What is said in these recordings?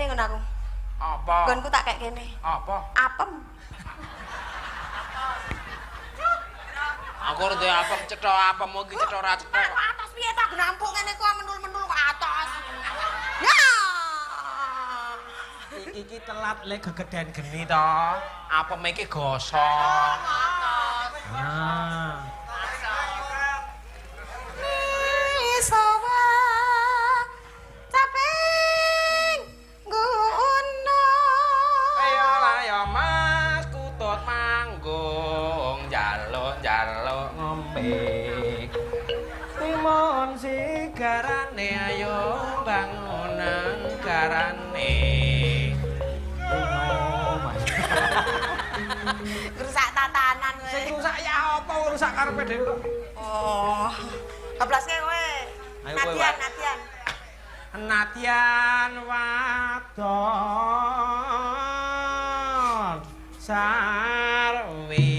kene ngono aku. Apa? Nggonku tak kek kene. Apa? Apem. Aku ora duwe apem cetha apem iki cetha ora cetha. Kok atas piye ta nampuk ngene kok menul-menul kok atas. Ya. Iki iki telat le gegeden geni to. Apem iki gosong. Ah. Nisawa caping guna. Ayo ayo Mas kutut manggung njaluk-njaluk ngombe. Timun sigarane ayo bangunan garane. Rusak tatanan kowe. Sing rusak ya apa rusak karepe dhewe kok. Oh. Keblaske kowe. Nadian, Nadian. Nadian wadon sarwi.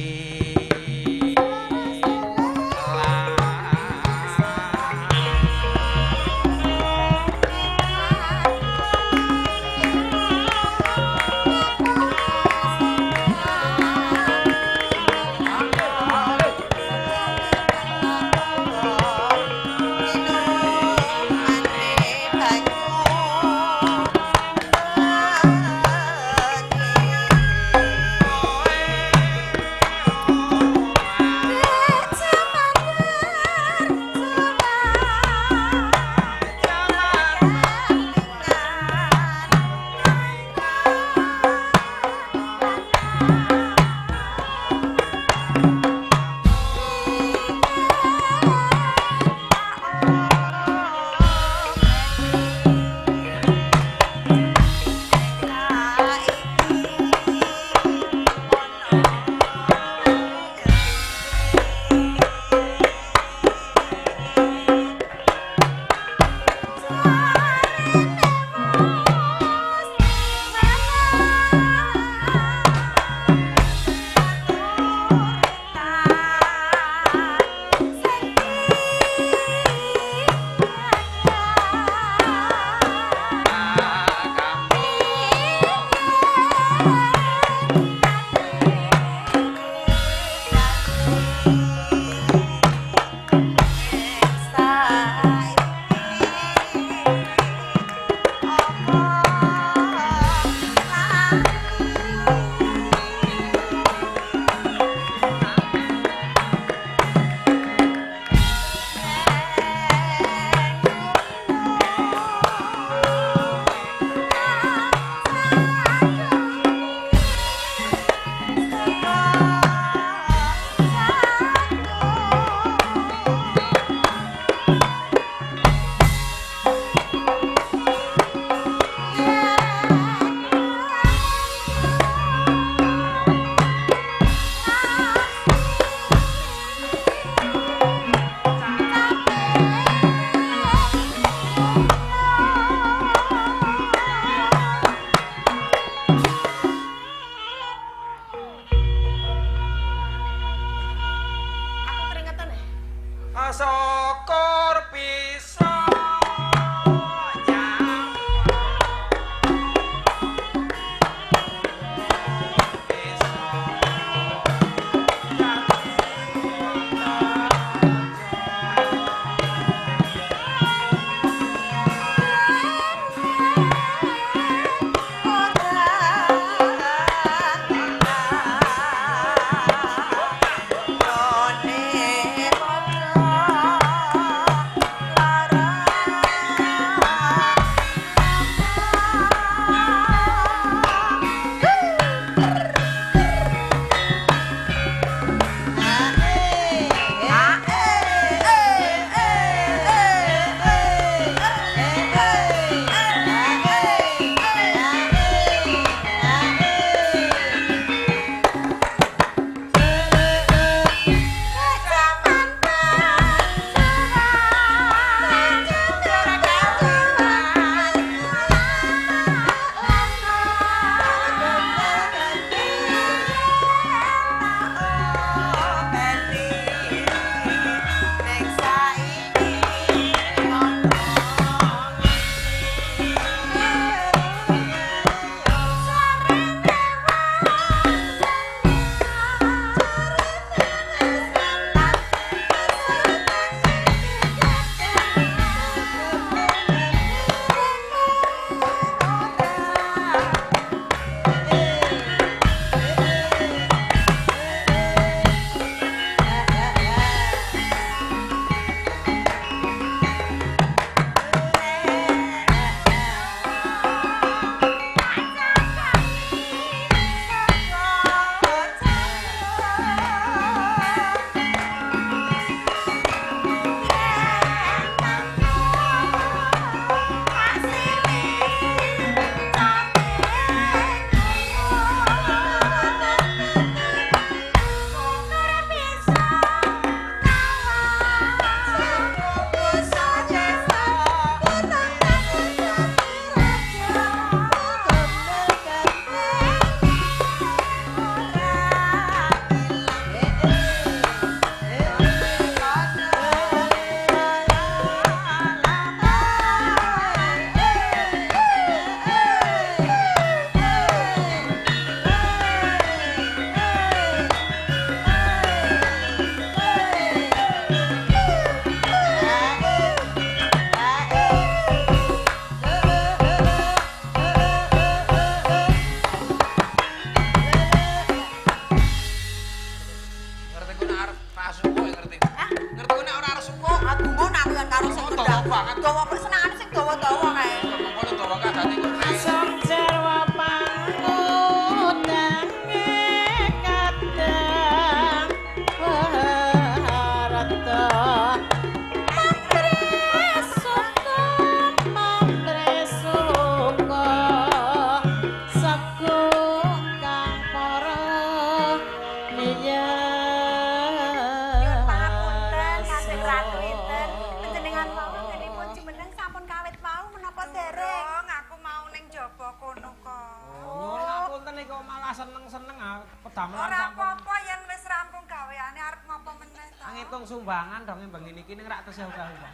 kok malah seneng-seneng ah pedamelan. Ora apa-apa yen wis rampung gaweane arep ngopo meneh to. Ngitung sumbangan dong bengi niki ning rak tesih akeh.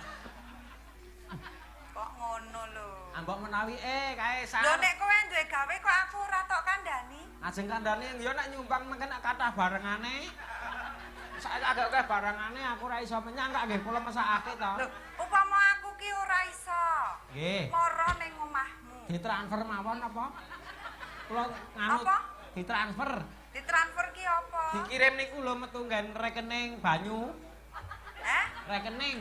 Kok ngono lho. Ambok menawi kae sar. Lho nek kowe duwe gawe kok aku ora tok kandhani. Ajeng kandhani ya nek nyumbang mengken nek kathah barengane. Saiki agak akeh barengane aku ora iso menyang kak nggih kula mesakake to. Lho, upama aku ki ora iso. Nggih. Mara ning omahmu. Ditransfer mawon apa? Kula nganu apa? Ditransfer. Ditransfer ki apa? Dikirim niku lho metu nggen rekening banyu. Eh? Rekening.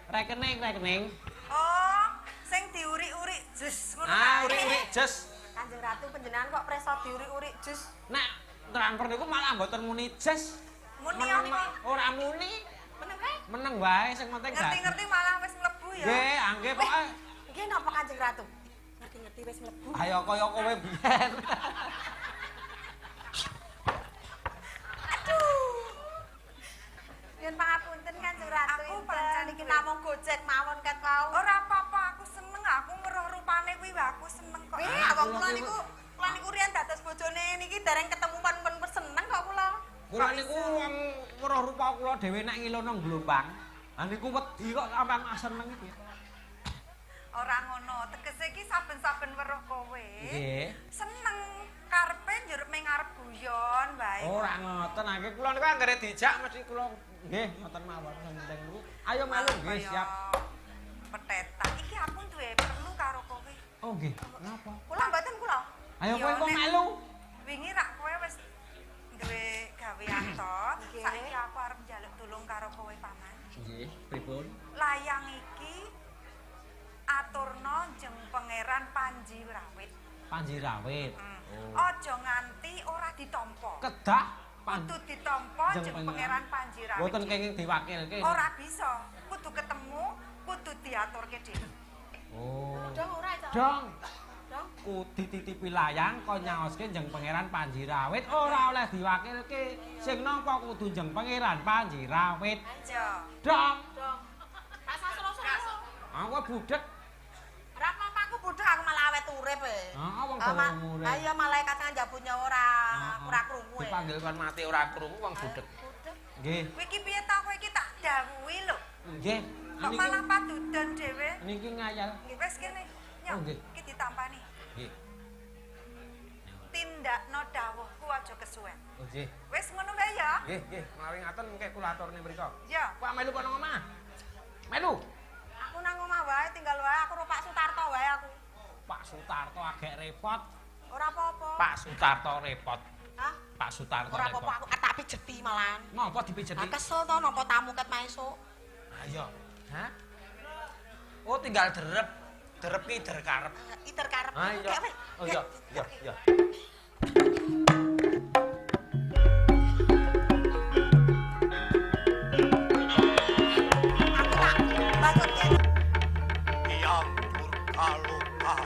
Rekening. Oh, sing diurik-urik jus ngono. Ah, urik-urik jus. Kanjeng Ratu panjenengan kok preso diurik-urik jus? Nek transfer niku malah mboten muni jus. Muni apa? Ora muni. Meneng kae? Meneng wae sing penting. Ngerti-ngerti malah wis mlebu ya. Nggih, angge pokoke. Nggih napa Kanjeng Ratu? Ngerti-ngerti wis mlebu. Ayo kaya kowe biyen. Aduh. Yen pangapunten Kanjeng Ratu. Aku pancen iki namung gojek mawon ket wau. Ora apa-apa, aku seneng, aku weruh rupane kuwi aku seneng kok. Wih, wong kula niku riyen dados bojone niki dereng ketemu pun seneng kok kula. Kula niku wong weruh rupa kula dhewe nek ngilono glombang. Lah niku wedi kok sampean seneng iki. Ora ngono, tegese iki saben-saben weruh kowe. Nggih. Seneng karepe njur ming arep guyon wae. Ora ngoten, angge kula niku anggere dijak mesti kula nggih ngoten mawon sing penting niku. Ayo melu nggih siap. Petetan iki aku duwe perlu karo kowe. Oh nggih, napa? Kula mboten kula. Ayo kowe kok melu. Wingi rak kowe wis duwe gawean to. Saiki aku arep njaluk tulung karo kowe paman. Nggih, pripun? Layang iki aturna jeng Pangeran Panji Rawit. Panji Rawit. Oh. Aja nganti ora ditampa. Kedah kudu ditampa jeng Pangeran Panji Rawit. Mboten kenging diwakilke. Ora bisa, kudu ketemu, kudu diaturke dhewe. Oh. Dong ora, Cok. Dong. Dong. Kudu dititipi layang kon nyaoske jeng Pangeran Panji Rawit ora oleh diwakilke. Sing nampa kudu jeng Pangeran Panji Rawit. Iya. Dong. Dong. Rasa seru-seru. Aku budhek. Ora apa-apa aku budhek aku malah awet urip e. Heeh, wong dawa umure. Ha iya malaikat sing njabut nyawa ora ora krungu e. Dipanggil kon mati ora krungu wong budhek. Budhek. Nggih. Kowe iki piye ta kowe iki tak dawuhi lho. Nggih. Kok malah padudon dhewe? Niki ngayal. Nggih wis kene. Nyok, iki ditampani. Nggih. Tindakno dawuhku aja kesuwen. Oh nggih. Wis ngono wae ya. Nggih, nggih. Menawi ngaten mengke kula aturne mriku. Iya. Kok melu kono omah? Melu. Aku nang omah wae tinggal wae aku ro Pak Sutarto wae aku. Pak Sutarto agek repot. Ora apa-apa. Pak Sutarto repot. Hah? Pak Sutarto ora repot. Ora apa-apa aku tak pijeti malahan. Napa dipijeti? Ah kesel to nampa tamu ket maesuk. Ayo. Hah? Oh tinggal derep. Derep ki der karep. Iter karep. Ah iya. Oh iya, iya, iya. Aku tak bakutke. Hyang Durgaloka.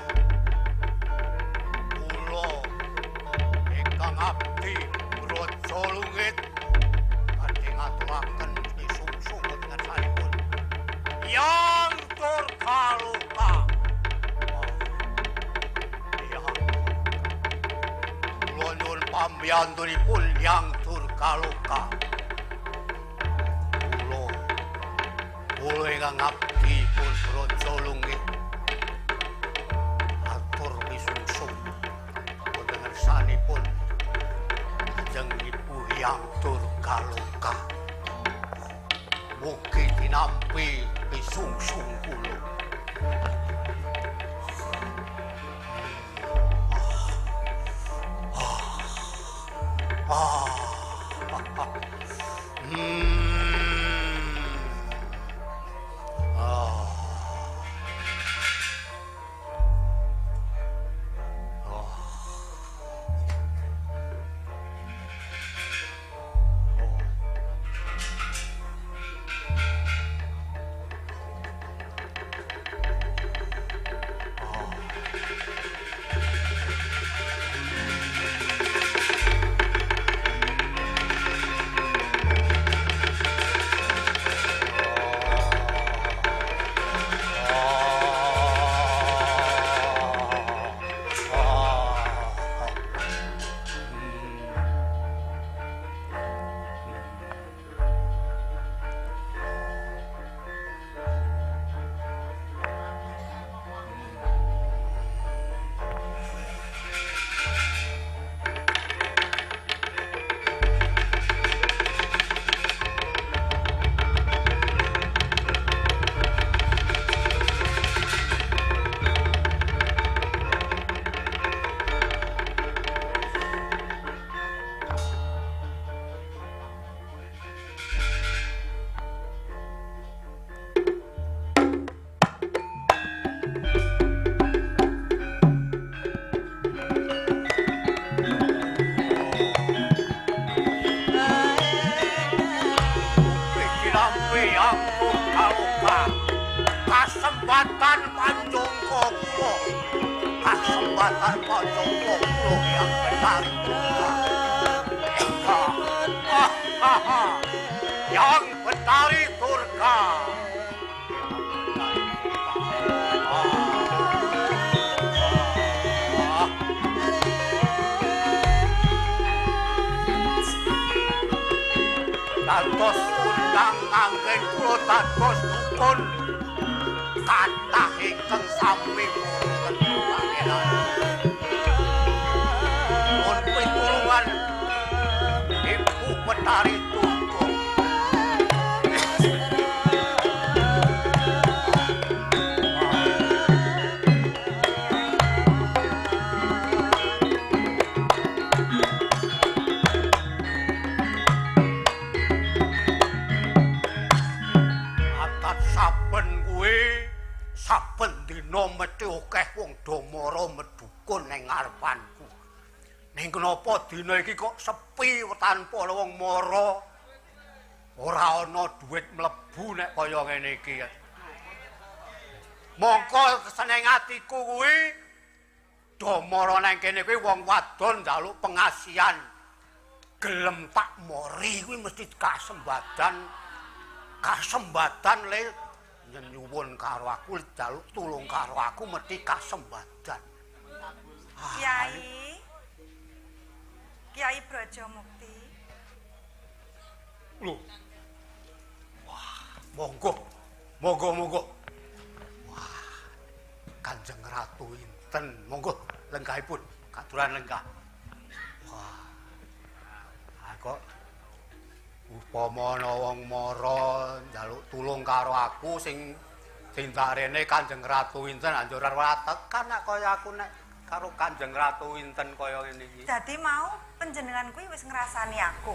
Kula ingkang abdi Braja Lungit badhe ngaturaken sungsung ngersanipun. Hyang Durgaloka. Kula nyuwun pambiyantunipun Hyang Durgaloka. Kula ingkang abdi pun Braja Lungit atur misungsung wonten ngersanipun Kanjeng Ibu Hyang Durgaloka. Mugi tinampi pisungsung kula. Kekuatan Pancapa kula Hyang Betari Durga. Hyang Betari Durga. Dados undang anggen kula dados dukun kathah ingkang sami wonten pangeran. Nuwun pitulungan Ibu Betari Durga. Saben dina mesti akeh wong do mara medukun ning ngarepanku. Ning kenapa dina iki kok sepi tanpa wong mara? Ora ana dhuwit mlebu nek kaya ngene iki. Mongko seneng atiku kuwi do mara nang kene kuwi wong wadon njaluk pengasihan. Gelem tak mori kuwi mesti kasembadan. Kasembadan le nyuwun karo aku, njaluk tulung karo aku mesti kasembadan. Kiai. Kiai Brajamukti. Lho. Wah, monggo. Monggo, monggo. Wah. Kanjeng Ratu inten, monggo lenggahipun, katuran lenggah. Wah. Kok upama ana wong mara njaluk tulung karo aku sing tindarene Kanjeng Ratu inten anjur ora tekan nek kaya aku nek karo Kanjeng Ratu inten kaya ngene iki. Dadi mau panjenengan kuwi wis ngrasani aku.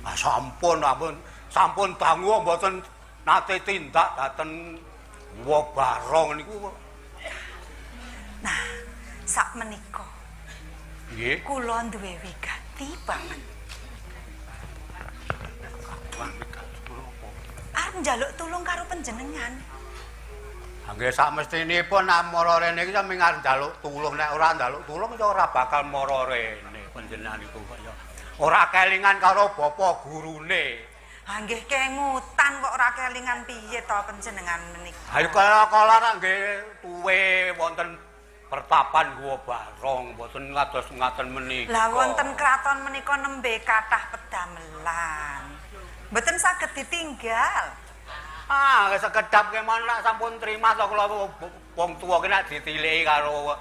Ah sampun, ampun, sampun dangu mboten nate tindak dhateng Guwa Barong niku. Nah, sak menika nggih kula duwe wigati banget. Arep njaluk tulung karo panjenengan. Ha nggih samestinipun nek mara rene iki sami arep njaluk tulung, nek ora njaluk tulung ya ora bakal mara rene panjenengan iku kaya ora kelingan karo bapak gurune. Ha nggih kemutan kok ora kelingan piye to panjenengan menika. Ha kala-kala rak nggih tuwe wonten pertapan Guwa Barong mboten ngados ngaten menika. Lah wonten kraton menika nembe kathah pedamelan. Mboten saged ditinggal. Ah, sekedap kemawon lak sampun trima to kula wong tuwa ki nek ditiliki karo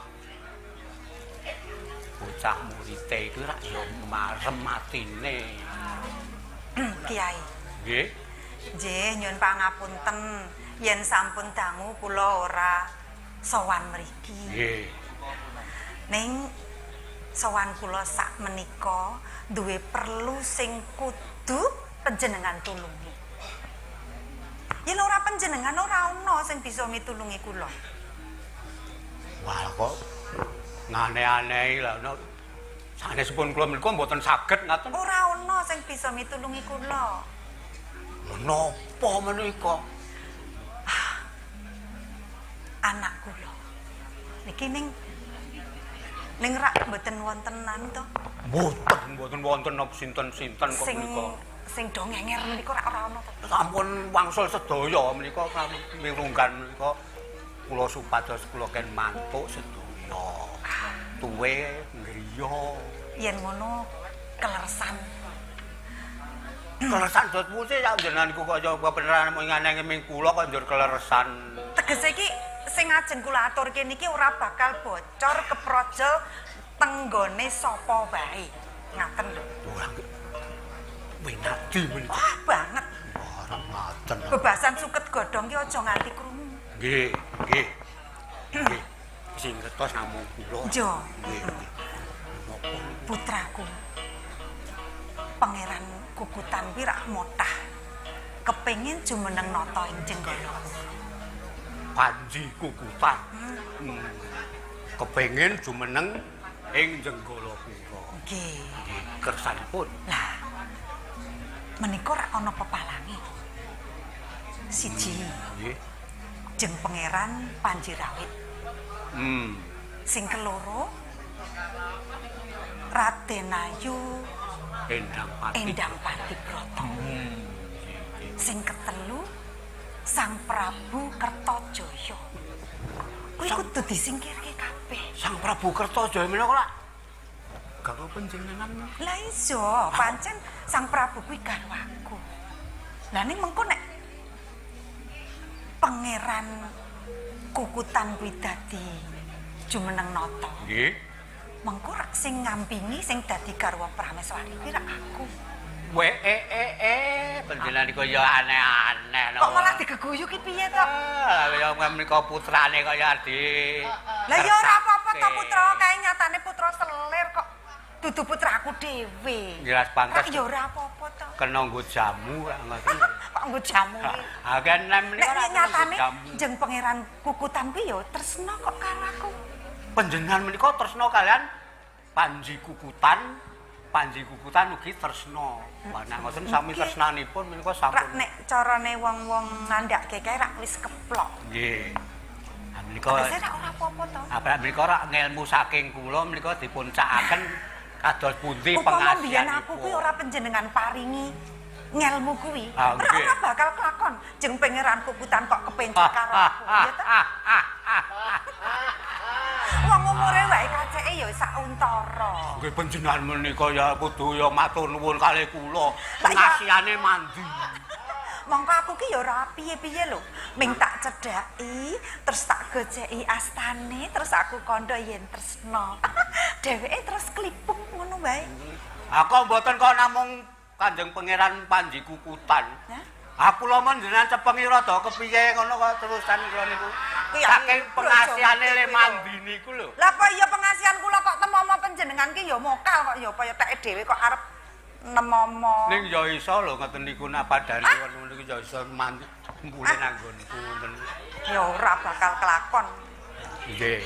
bocah murite iku rak ya marem atine. Kiai. Nggih. Nggih, nyuwun pangapunten yen sampun dangu kula ora sowan mriki. Nggih. Ning sowan kula sak menika duwe perlu sing kudu panjenengan tulungi. Yen ora panjenengan ora ana sing bisa mitulungi kula. Wah kok ngane-anehi lha nek sanesipun kula menika mboten saged ngaten. Ora ana sing bisa mitulungi kula. Menapa menika? Anak kula. Niki ning rak mboten wonten anu to? Mboten, mboten wonten napa sinten-sinten kok menika. Sing do ngenger menika rak ora ana to. Sampun wangsul sedaya menika mirunggan menika kula supados kula ken mantuk sedaya. Tuwe ngriya. Yen ngono kelersan. Kelersan dot putih ya jenengan iku kaya kebenaran mung nganenge ming kula kok njur kelersan. Tegese iki sing ajeng kula aturke niki ora bakal bocor keprojol tenggone sapa wae. Ngaten lho. Ora winadi menika. Wah, banget. Ora ngaten. Bebasan suket godhong ki aja nganti krungu. Nggih, nggih. Nggih. Sing ngertos namung kula. Nggih. Nggih. Napa? Putraku. Pangeran Kukutan kuwi rak motah. Kepengin jumeneng nata ing Jenggala. Panji Kukutan. Kepengin jumeneng ing Jenggala Pura. Nggih. Nggih, kersanipun. Lah. Menika rak ana pepalange. Siji. Nggih. Jeng Pangeran Panji Rawit. Sing keloro Raden Ayu Endang Pati. Endang Patibrata. Sing ketelu Sang Prabu Kertajaya. Kuwi kudu disingkirke kabeh. Sang Prabu Kertajaya menika lak garwa panjenengan. Lah iya, pancen Sang Prabu kuwi garwaku. Lah ning mengko nek Pangeran Kukutan kuwi dadi jumeneng nata. Nggih. Mengko rak sing ngampingi sing dadi garwa Prameswari kuwi rak aku. We panjenengan niku ya aneh-aneh. Kok malah digeguyu ki piye to? Lah ya menika putrane kaya di. Lah ya ora apa-apa to putra, kae nyatane putra selir kok dudu putraku dhewe. Jelas pantes. Rak ya ora apa-apa to. Kena nggo jamu rak ngoten. Kok nggo jamu ki? Ha kan menika nek nyatane jeng Pangeran Kukutan kuwi ya tresna kok karo aku. Panjenengan menika tresna kalian Panji Kukutan. Panji Kukutan ugi tresna. Lah nek ngoten sami tresnanipun menika sampun. Rak nek carane wong-wong ngandhake kae rak wis keplok. Nggih. Ha menika rak ora apa-apa to. Ha menika rak ngelmu saking kula menika dipun cakaken kados pundi pengasihanipun. Upama biyen aku kuwi ora panjenengan paringi ngelmu kuwi, ora ora bakal kelakon jeng Pangeran Kukutan kok kepencet karo aku, ya ta? Wong umure wae kaceke ya sauntara. Nggih panjenengan menika ya kudu ya matur nuwun kalih kula. Pengasihane mandi. Mongko aku ki ya ora piye-piye lho. Ming tak cedhaki, terus tak gojeki astane, terus aku kandha yen tresna. Dheweke terus klipung ngono wae. Aku mboten kok namung Kanjeng Pangeran Panji Kukutan. Aku lho menjenengan cepengi rada kepiye ngono kok terusan kula niku. Saking pengasihane le mandi niku lho. Lah apa iya pengasihan kula kok temomo panjenengan ki ya mokal kok ya apa ya teke dhewe kok arep nemomo. Ning ya iso lho ngoten niku nak padane ngono niku ya iso mandi kumpule nanggonku ngoten. Ya ora bakal kelakon. Nggih.